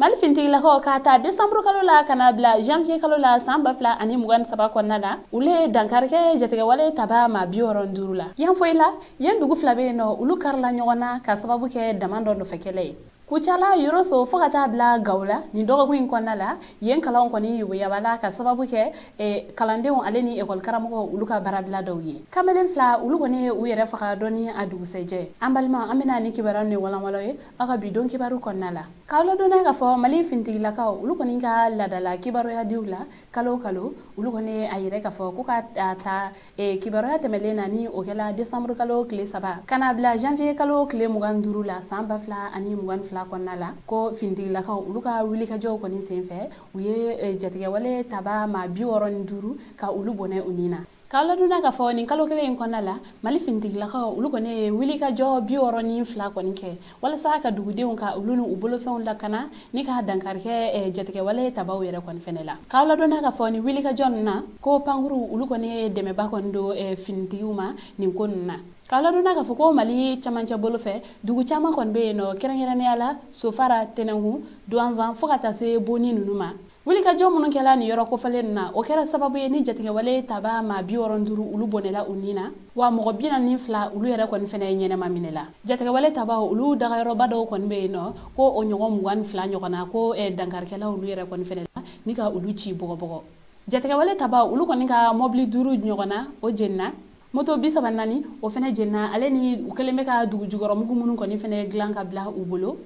Mali finitigilakaw k'a ta décembre kalo la ka na bila janvier kalo la san 2023 kɔnɔna la, olu ye dankari kɛ jatigɛwale taba maa 65 la. Yanfoyila, yen dugu fila bɛ yen nɔ, olu karila ɲɔgɔn na ka sababu kɛ dama dɔ nɔfɛ kɛlɛ ye. Kucala, Yoroso fo ka taa bila Gawo la, nin dɔgɔkun in kɔnɔna la, yen kalanw kɔni yoboyabala ka sababu kɛ kalandenw ale ni ekɔli karamɔgɔw olu ka baarabila dɔw ye. Kamalen fila, olu kɔni ye u yɛrɛ faga dɔɔni a dugusɛjɛ. An balima, an bɛna ni kibaruya ni walanwalan ye aw ka bi don kibaru kɔnɔna la. K'aw ladɔnniya k'a fɔ Mali finitigilakaw olu kɔni ka laadala kibaruyadiw la kalo o kalo, olu kɔni ye a yɛrɛ k'a fɔ ko ka ta kibaruya tɛmɛlen na, ni o kɛla décembre kalo tile 3 ka na bila janvier kalo tile 25 la san 2022 kɔnɔna la, ko finitigilakaw olu ka wulikajɔw kɔni senfɛ, u ye jatigɛwale taba maa 65 ka olu bɔnɛ u ni na. K'aw ladɔnniya k'a fɔ nin kalo kelen in kɔnɔna la, Mali finitigilakaw olu kɔni ye wulikajɔ 62 kɔni kɛ walasa ka dugudenw ka olu ni u bolofɛnw lakana ni ka dankari kɛ jatigɛwale tabaw yɛrɛ kɔni fɛnɛ la. K'aw ladɔnniya k'a fɔ nin wulikajɔ ninnu na, ko pankuru olu kɔni ye dɛmɛba kɔni don finitigiw ma nin ko ninnu na. K'aw ladɔnniya k'a fɔ ko Mali camancɛ bolo fɛ, dugu caman kɔni bɛ yen nɔ, kɛrɛnkɛrɛnnenya la Sofara, Tɛnɛnkun, Duwanzan fo ka taa se Boni ninnu ma. Wulikajɔ minnu kɛla nin yɔrɔ kofɔlen ninnu na, o kɛra sababu ye ni jatigɛwale taba maa 65 olu bɔnɛla u ni na, wa mɔgɔ 42 olu yɛrɛ kɔni fɛnɛ ye ɲɛnɛma minɛ la. Jatigɛwale tabaw olu dagayɔrɔba dɔw kɔni bɛ yen nɔ, ko o ɲɔgɔn 22 ɲɔgɔn na, ko dankarikɛlaw olu yɛrɛ kɔni fɛnɛ la ni ka olu ci bɔgɔbɔgɔ. Jatigɛwale tabaw olu kɔni ka mɔbili 5 ɲɔgɔn na, o jenina. Moto 34 o fɛnɛ jenina, ale ni u kɛlen bɛ ka dugu jukɔrɔmugu minnu kɔni fɛnɛ dilan ka bila u bolo,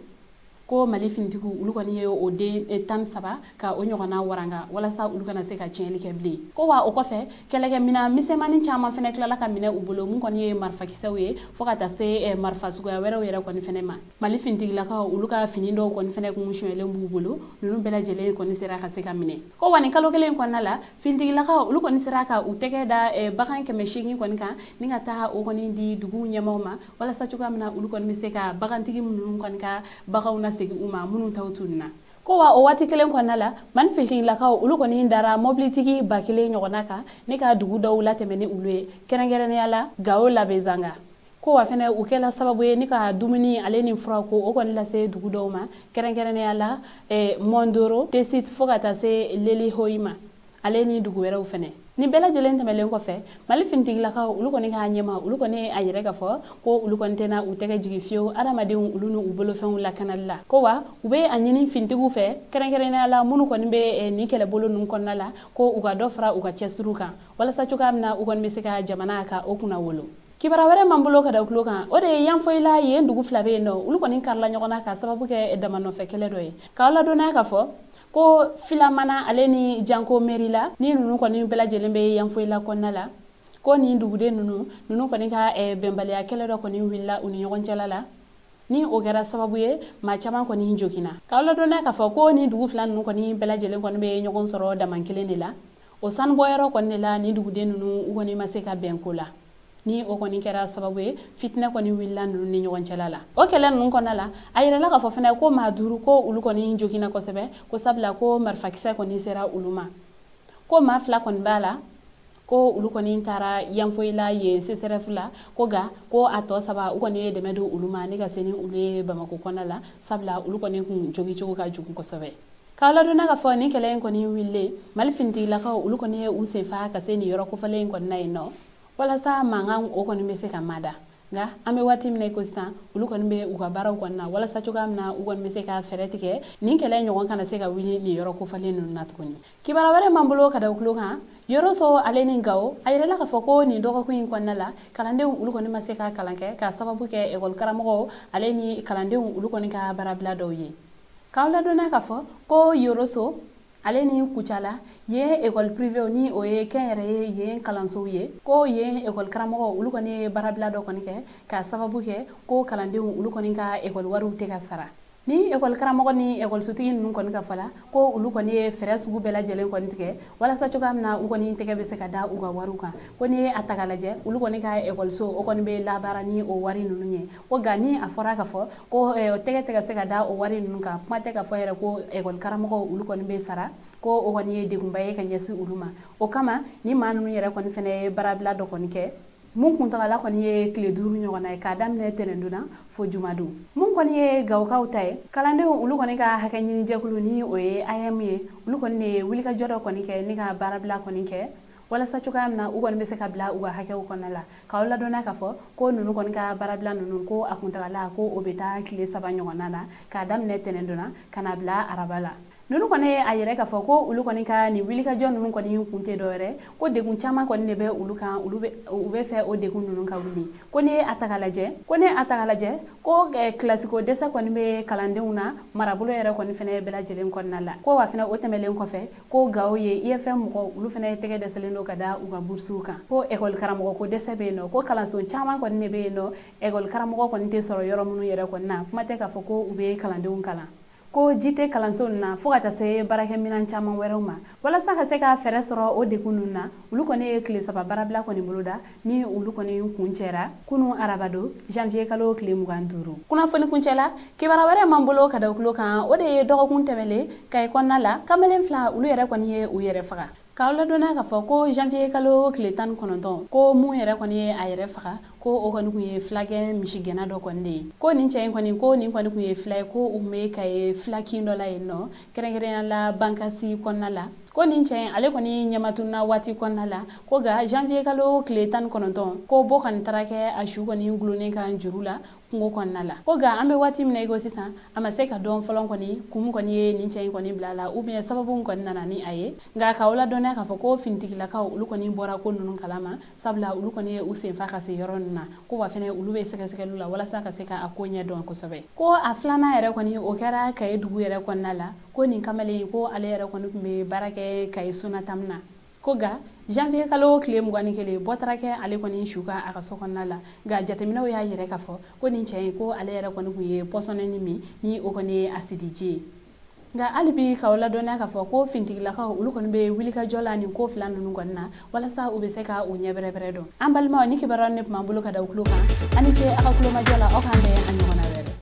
ko Mali finitigiw olu kɔni ye o den 13 ka o ɲɔgɔnna waranga walasa olu kana se ka tiɲɛli kɛ bilen. Ko wa o kɔfɛ, kɛlɛkɛminɛn misɛnmanin caman fɛnɛ tilala ka minɛ u bolo, mun kɔni ye marifakisɛw ye fo ka taa se marifa suguya wɛrɛw yɛrɛ kɔni fɛnɛ ma. Mali finitigilakaw olu ka fini dɔw kɔni fɛnɛ kun sonyɛlen b'u bolo, ninnu bɛɛ lajɛlen kɔni sera ka se ka minɛ. Ko wa nin kalo kelen kɔnɔna la, finitigilakaw olu kɔni sera ka u tɛgɛ da bagan 800 kɔni kan ni ka taa o kɔni di duguw ɲɛmaaw ma, walasa cogoya min na olu kɔni bɛ se ka bagantigi minnu kɔni ka baganw lasegin u ma minnu taw tununna. Ko wa o waati kelen kɔnɔna la, Mali finitigilakaw olu kɔni dara mobilitigi 1000 ɲɔgɔnna kan ni ka dugu dɔw latɛmɛ ni olu ye, kɛrɛnkɛrɛnnenya la Gawo Labezanga. Ko wa fɛnɛ u kɛla sababu ye ni ka dumuni ale ni fura ko o kɔni lase dugu dɔw ma, kɛrɛnkɛrɛnnenya la Mondoro, Tesit fo ka taa se Lelihoyi ma, ale ni dugu wɛrɛw fɛnɛ. Nin bɛɛ lajɛlen tɛmɛlen kɔfɛ, Mali finitigilakaw olu kɔni k'a ɲɛma, olu kɔni a yɛrɛ k'a fɔ ko olu kɔni tɛna u tɛgɛ jigin fiyewu adamadenw olu ni u bolofɛnw lakanali la. Ko wa u bɛ a ɲini finitigiw fɛ, kɛrɛnkɛrɛnnenya la minnu kɔni bɛ nin kɛlɛbolo ninnu kɔnɔna la, ko u ka dɔ fara u ka cɛsiriw kan walasa cogoya min na u kɔni bɛ se ka jamana ka o kunna wolo. Kibaruya wɛrɛ m'an bolo ka da tulo kan, o de ye Yanfoyila yen dugu fila bɛ yen nɔ, olu kɔni karila ɲɔgɔn na ka sababu kɛ dama nɔfɛ kɛlɛ dɔ ye. K'aw ladɔnniya k'a fɔ ko Filamana ale ni Janko Merila ni ninnu kɔni bɛɛ lajɛlen bɛ Yanfoyila kɔnɔna la, ko nin duguden ninnu kɔni ka bɛnbaliya kɛlɛ dɔ kɔni wulila u ni ɲɔgɔn cɛla la, ni o kɛra sababu ye maa caman kɔni joginna. K'aw ladɔnniya k'a fɔ ko nin dugu fila ninnu kɔni bɛɛ lajɛlen kɔni bɛ ɲɔgɔn sɔrɔ dama kelen de la, o sanubɔyɔrɔ kɔni de la nin duguden ninnu u kɔni ma se ka bɛn ko la, ni o kɔni kɛra sababu ye fitinɛ kɔni wulila ninnu ni ɲɔgɔn cɛla la. O kɛlɛ ninnu kɔnɔna la, a yirala k'a fɔ fɛnɛ ko maa 5 ko olu kɔni joginna kosɛbɛ, ko sabula ko marifakisɛ kɔni sera olu ma, ko maa 2 kɔni b'a la, ko olu kɔni taara Yanfoyila yen CSRF la, ko nka ko a tɔ 3 u kɔni ye dɛmɛ don olu ma ni ka se ni olu ye Bamakɔ kɔnɔna la, sabula olu kɔni kun jogicogo ka jugu kosɛbɛ. K'aw ladɔnniya k'a fɔ nin kɛlɛ in kɔni wulilen, Mali finitigilakaw olu kɔni ye u senfa ka se nin yɔrɔ kofɔlen in kɔni na yen nɔ, walasa mankan o kɔni bɛ se ka mada. Nka an bɛ waati min na i ko sisan, olu kɔni bɛ u ka baaraw kɔni na walasa cogoya min na u kɔni bɛ se ka fɛɛrɛ tigɛ nin kɛlɛ ɲɔgɔn kana se ka wuli nin yɔrɔ kofɔlen ninnu na tuguni. Kibaruya wɛrɛ m'an bolo ka da tulo kan, Yoroso ale ni Gawo, a yirala k'a fɔ ko nin dɔgɔkun in kɔnɔna la, kalandenw olu kɔni ma se ka kalan kɛ k'a sababu kɛ ekɔli karamɔgɔw ale ni kalandenw olu kɔni ka baarabila dɔw ye. K'aw ladɔnniya k'a fɔ ko Yoroso ale ni Kucala yen école privée ni o ye kɛnyɛrɛye yen kalansow ye, ko yen école karamɔgɔw olu kɔni ye baarabila dɔ kɔni kɛ k'a sababu kɛ ko kalandenw olu kɔni ka école wariw tɛ ka sara. Ni école karamɔgɔ ni école sotigi ninnu kɔni ka fɔ la, ko olu kɔni ye fɛɛrɛ sugu bɛɛ lajɛlen kɔni tigɛ walasa cogoya min na u kɔni tɛgɛ bɛ se ka da u ka wariw kan. Ko n'i ye a ta k'a lajɛ, olu kɔni ka école so o kɔni bɛ labaara ni o wari ninnu ye. Ko nka ni a fɔra k'a fɔ ko tɛgɛ tɛ ka se ka da o wari ninnu kan, kuma tɛ k'a fɔ yɛrɛ ko école karamɔgɔw olu kɔni bɛ sara, ko o kɔni ye degunba ye ka ɲɛsin olu ma. O kama ni maa ninnu yɛrɛ kɔni fɛnɛ ye baarabila dɔ kɔni kɛ. Mun kuntagala kɔni ye tile 5 ɲɔgɔnna ye k'a daminɛ tɛnɛndon na fo jumadon. Mun kɔni ye Gawokaw ta ye, kalandenw olu kɔni ka hakɛ ɲini jɛkulu ni o ye AEEM ye, olu kɔni de ye wulikajɔ dɔ kɔni kɛ ni ka baarabila kɔni kɛ walasa cogoya min na u kɔni bɛ se ka bila u ka hakɛw kɔnɔna la. K'aw ladɔnniya k'a fɔ ko ninnu kɔni ka baarabila ninnu ko a kuntagala ko o bɛ taa tile 3 ɲɔgɔnna na k'a daminɛ tɛnɛndon na ka na bila araba la. Ninnu kɔni ye a yɛrɛ k'a fɔ ko olu kɔni ka nin wulikajɔ ninnu kɔni kun tɛ dɔwɛrɛ, ko degun caman kɔni de bɛ olu kan, olu bɛ u bɛ fɛ o degun ninnu ka wuli. Ko ne a ta k'a lajɛ, ko ne a ta k'a lajɛ ko kilasiko dɛsɛ kɔni bɛ kalandenw na marabolo yɛrɛ kɔni fɛnɛ bɛɛ lajɛlen kɔnɔna la. Ko wa fɛnɛ o tɛmɛlen kɔfɛ ko Gawo ye IFM mɔgɔw olu fɛnɛ tɛgɛ dɛsɛlen don ka da u ka burusiw kan. Ko ekɔli karamɔgɔ ko dɛsɛ bɛ yen nɔ, ko kalanso caman kɔni de bɛ yen nɔ, ekɔli karamɔgɔ kɔni tɛ sɔrɔ yɔrɔ minnu yɛrɛ kɔni na, kuma tɛ k'a fɔ ko u bɛ kalandenw kalan. Ko ji tɛ kalanso ninnu na fo ka taa se baarakɛminɛn caman wɛrɛw ma. Walasa ka se ka fɛɛrɛ sɔrɔ o degun ninnu na, olu kɔni ye tile 3 baarabila kɔni boloda ni olu kɔni kun cɛra kunun arabado janvier kalo tile 25. Kunnafoni kuncɛ la, kibaruya wɛrɛ m'an bolo ka da tulo kan, o de ye dɔgɔkun tɛmɛlen Kayi kɔnɔna la, kamalen 2 olu yɛrɛ kɔni ye u yɛrɛ faga. K'aw ladɔnniya k'a fɔ ko janvier kalo tile 19 ko mun yɛrɛ kɔni ye a yɛrɛ faga, ko o kɔni kun ye fulakɛ misigɛnna dɔ kɔni de ye. Ko nin cɛ in kɔni, ko nin kɔni kun ye fila ye, ko u kun bɛ Kayi filakin dɔ la yen nɔ, kɛrɛnkɛrɛnnenya la Bankasi kɔnɔna la. Ko nin cɛ in ale kɔni ɲɛmatunna waati kɔnɔna la, ko nka janvier kalo tile 19 ko bɔ kɔni taara kɛ a su kɔni gulonnen kan juru la kungo kɔnɔna la. Ko nka an bɛ waati min na i ko sisan, a ma se ka dɔn fɔlɔ kɔni kun kɔni ye nin cɛ in kɔni bila la, ou bien sababu kɔni nana ni a ye. Nka k'aw ladɔnniya k'a fɔ ko finitigilakaw olu kɔni bɔra ko ninnu kalama, sabula olu kɔni ye u senfa ka se yɔrɔ ninnu na, ko wa fɛnɛ olu bɛ sɛgɛsɛgɛliw la walasa ka se ka a ko ɲɛ dɔn kosɛbɛ. Ko a filanan yɛrɛ kɔni o kɛra Kayi dugu yɛrɛ kɔnɔna la, ko nin kamalen ko ale yɛrɛ kɔni tun bɛ baara kɛ Kayi Sonatam na. Ko nka janvier kalo tile 21 bɔ taara kɛ ale kɔni su kan a ka so kɔnɔna la. Nka jateminɛw y'a yɛrɛ k'a fɔ ko nin cɛ in ko ale yɛrɛ kɔni tun ye pɔsɔnɛni min ni o kɔni ye asidiji ye. Nka hali bi k'aw ladɔnniya k'a fɔ ko finitigilakaw olu kɔni bɛ wulikajɔ la nin ko 2 ninnu kɔni na walasa u bɛ se ka u ɲɛ bɛrɛbɛrɛ dɔn. An balimaw, ni kibaruya ne tun b'an bolo ka da u tulo kan, aw ni ce aw ka tulomajɔ la, aw k'an bɛn a ɲɔgɔnna.